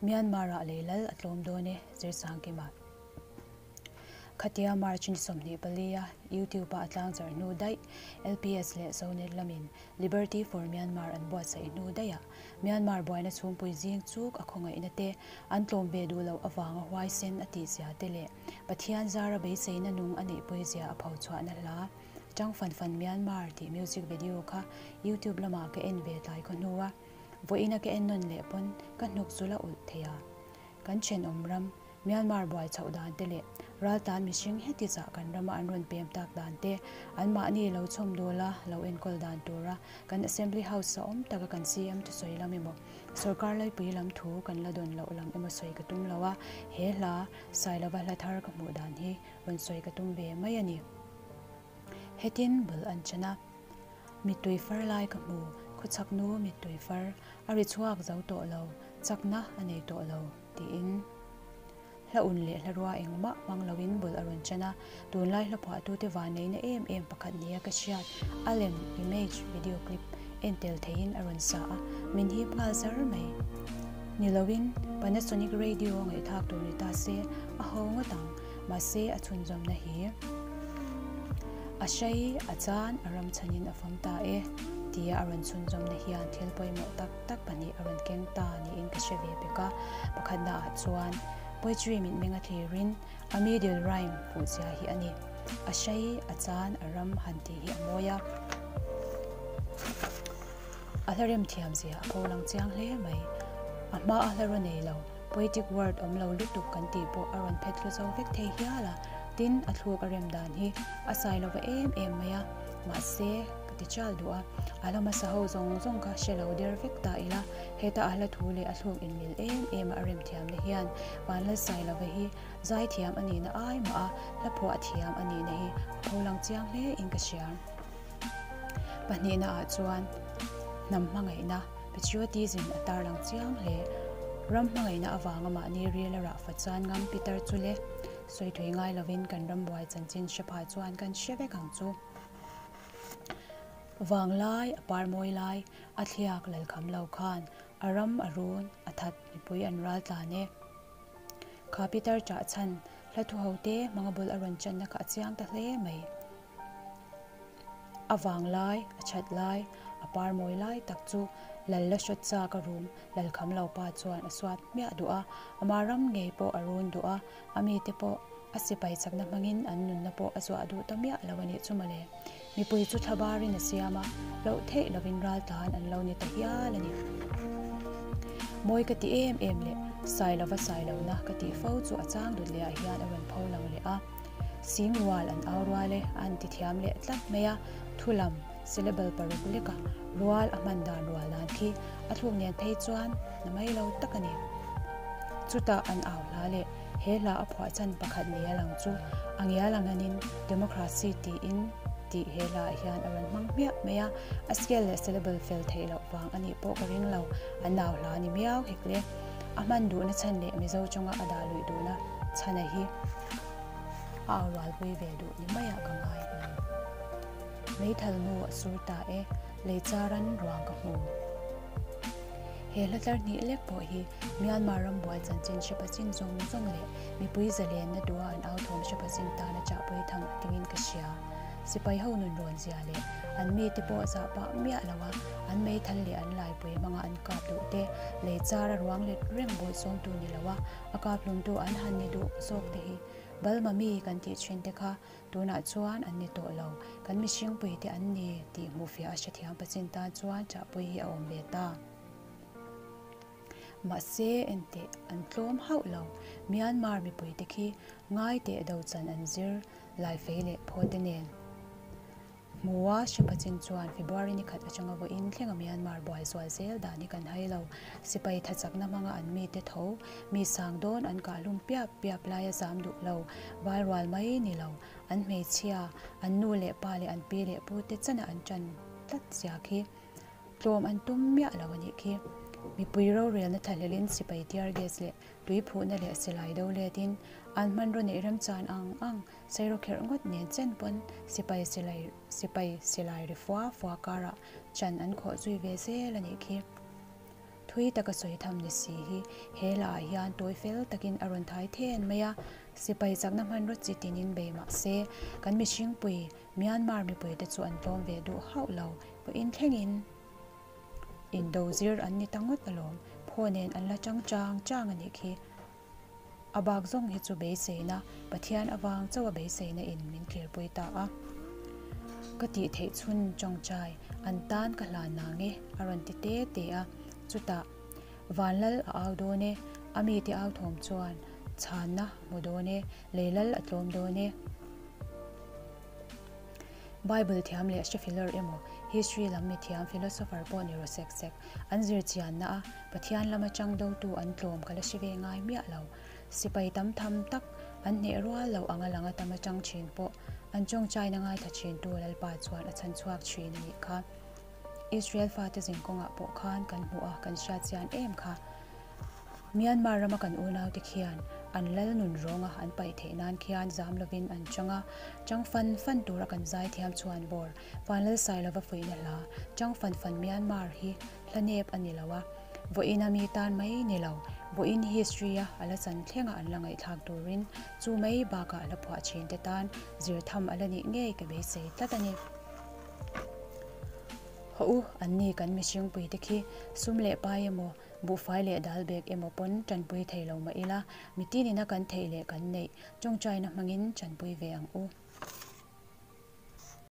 Myanmar-ah lei lal a tlawm dawn e, Zirsangkima. Khatia March ni 24 a YouTube-a a tlangzarh hnu daih LPS leh Zonet lamin Liberty for Myanmar an buatsaih hnu daihah Myanmar buaina chhungpui zing chuk a khawngaihna te an tlawm ve duh loh avanga huaisen a tihzia te leh Pathian zara beiseina nung a neihpui zia a phochhuahna hla Tang Fan Fan Myanmar tih music video kha YouTube lamah ka en ve tlai khaw hnu a, vawiina ka en nawn leh pawn ka hnuk chu la ulh thei a. Kan thenawm ram Myanmar buai chhoh dan te leh raltan mihring heti zah kan rama an rawn pem tak dan te, anmahni lo chhawm dawl a lo enkawl dan tura kan Assembly House a awm taka kan CM thusawi lam emaw sorkar laipui lam thu kan la dawn loh lam emaw sawi ka tum lo a, he hla Sailova hla thar ka hmuh dan hi rawn sawi ka tum ve mai a ni. Hetin bul an chen a, mittui far lai ka hmu, khawchhak nu mittui far, a ri chhuak zo tawh lo, chakna a nei tawh lo, tiin hla un leh hla rua engmah hmang loin bul a rawn chen a, tunlai hla phuahtute vanneihna em em pakhat nia ka hriat, a lem, image, video clip, en tel theihin a rawn sa a, min hip nghal zar mai. Ni loin Panasonic radio a ngaihthlak tur ni ta se, a ho ngawt ang. Mahse a chhunzawmna hi a hrei, a chan, a ram chhanin a fam ta e tia a rawn chhunzawmna hian thil pawimawh tak tak pahnih a rawn keng ta niin ka hre ve bek a. Pakhatna ah chuan poetry mitmeng a thlirin a middle rhyme fuhzia hi a ni. A hrei, a chan, a ram han tih hi a mawi a. A hla rem thiam zia a pholang chiang hle mai. A hma a hla raw nei lo. Poetic word awm lo lutuk kan tih pawh a rawn phet thlu zo vek thei hial a, tin a thluk a rem dan hi a sai lova em em mai a, mahse ka ti chal duh a, a hla hmasa ho zawng zawng kha hre lo der vek ta ila, heta a hla thu leh a thluk inmil em em a a rem thiamna hian Vanlalsailova hi zaithiam a nihna ai mah a, hla phuah thiam a nihna hi a pholang chiang hle in ka hria. Pahnihna ah chuan hnam hmangaihna, patriotism, a tarlang chiang hle. Ram hmangaihna avanga mahni ril a rah fa chuan ngam Peter chu le sawi thui ngai lovin kan ram buai chanchin hre phah chuan kan hre vek ang chu. Vanglai, a par mawi lai, a thliak lalkham lo khan a ram a run, a that mipui an ral tlan e. Kha Peter chah chhan hla thu ho te hmanga bul a rawn channa kha a chiang ta hle mai. A vang lai, a that lai, a par mawi lai tak chu lal la hrawt chak a rum Lalkham lo pa chuan a suat hmiah duh a, ama ram ngei pawh a run duh a, a mite pawh a sipai chakna hmangin an nunna pawh a zuah duh ta miah lo a nih chu mawle. Mipui chu thla barin a siam a, loh theih lovin raltlan an lo ni ta hial a ni. Mawi ka ti em em leh sai lova sai lohna ka tih fo chu a chang dut lehah hian a rawn pho lang leh a. Sing rual an au rual e, a an ti thiam leh tlat mai a, thulam, syllable, paruk leka rual a hman dan rual dan khi a thluk nen phei chuan na mai lo tak a ni. Chutah an au hla leh he hla a phuah chan pakhat ni a lang chu a ngial ang anin democracy tiin tih he hla ah hian a rawn hmang hmiah mai a, a scale leh syllable fel theih loh vang a nih pawh ka ring lo, an au hla ni miau hek le. A hman duhna chhan leh Mizo chunga a dah luih duhna chhana hi a au rualpui ve duh ni maiah ka ngai. Meithal nu a sur ta e, lei charan ruang ka hmu. He hla tlar hnih lek pawh hi Myanmar ram buai chanchin hre pachin zawng zawng leh mipui zalenna duha an au thawm hre pachin tana chahpui tham a tingin ka hria. Sipai ho nun rawn zia leh an mite pawh zah pah miah lo a, an meithal leh an laipui hmanga an kap duh te, lei chara ruang let reng bawlhsawmtu ni lo a, a kap hlumtu an han ni duh zawk te hi Balma mi kan tih thin te kha tunah chuan an ni tawh lo, kan mihringpui te an ni tih hmuhfiah a hrethiam pachin tan chuan chahpui hi a awm ve ta. Mahse enteh an tlawm hauh lo, Myanmar mipui te khi ngai teh do chan an zir Laifei leh Phawte nen. Hmua Hrepachin chuan February ni khat atanga vawiin thlenga Myanmar buai zual zel dan hi kan hai lo. Sipai tha chakna hmanga an mite tho, mi sang dawn an kah hlum piap piap laia zam duh lo, val rual mai ni lo, an hmeichhia, an nu leh pa leh an pi leh pu te chana an tan tlat zia khi tlawm an tum miah lo a nih khi. Mipui rorelna thlahlelin sipai tear gas leh tui phuhna leh silai do letin an hmanraw neih remchan ang ang Sairawkherh ngawt nen chen pawn sipai silai sipai silai ri fua fua karah chan an khawh zui ve zel a nih khi. Thui taka sawi tham ni si hi he hlaah hian tawi fel takin a rawn thai then mai a, sipai chakna hmanraw chi tinin bei mah se kan mihringpui Myanmar mipuite chu an tlawm ve duh hauh lo pawhin thlengin indo zir an ni ta ngawt alawm, phaw nen an la chang chang chang a nih khi. A bak zawng hi chu beiseina, Pathian avang chauh a beiseina in min tlirpui ta a. Ka tih theih chhun tawngtai an tan ka hlan nang e, a rawn ti te te a. Chutah, Vanlal a au dawn e, a mite au thawm chuan chhanna hmu dawn e, leilal a tlawm dawn e. Bible thiam leh hrefiler emaw, history lam mithiam philosopher pawh ni rawh sek sek, an zir chianna a Pathian lama chang dotu an tlawm ka la hre ve ngai miah lo. Sipai tam tham tak an hneh rual lo anga langa tama chang thin pawh an tawngtaina ngaithla thintu Lalpa chuan a chhan chhuak thin a nih kha. Israel fate zinkawngah pawh khan kan hmuh a, kan hriat chian em kha. Myanmar rama kan unaute khian an lal nun rawnga an paih theih nan khian zam lovin an chang a, chang fan fan tura kan zaithiam chhuan bawr Vanlalsailova fuihna hla Chang Fan Fan Myanmar hi Hla nep a ni lo a, vawiin a mi tan mai ni lo, vawiin history a a la chan thlenga an la ngaihthlak turin chu mai bakah a la phuah thin te tan zir tham a la nih ngei ka beisei tlat a ni. Haw u, an ni kan mihringpui te khi sum leh pai emaw, buhfai leh dal bek emaw pawn tanpui thei lo mah ila, mitinin a kan theih leh kan neih tawngtaina hmangin tanpui ve ang u.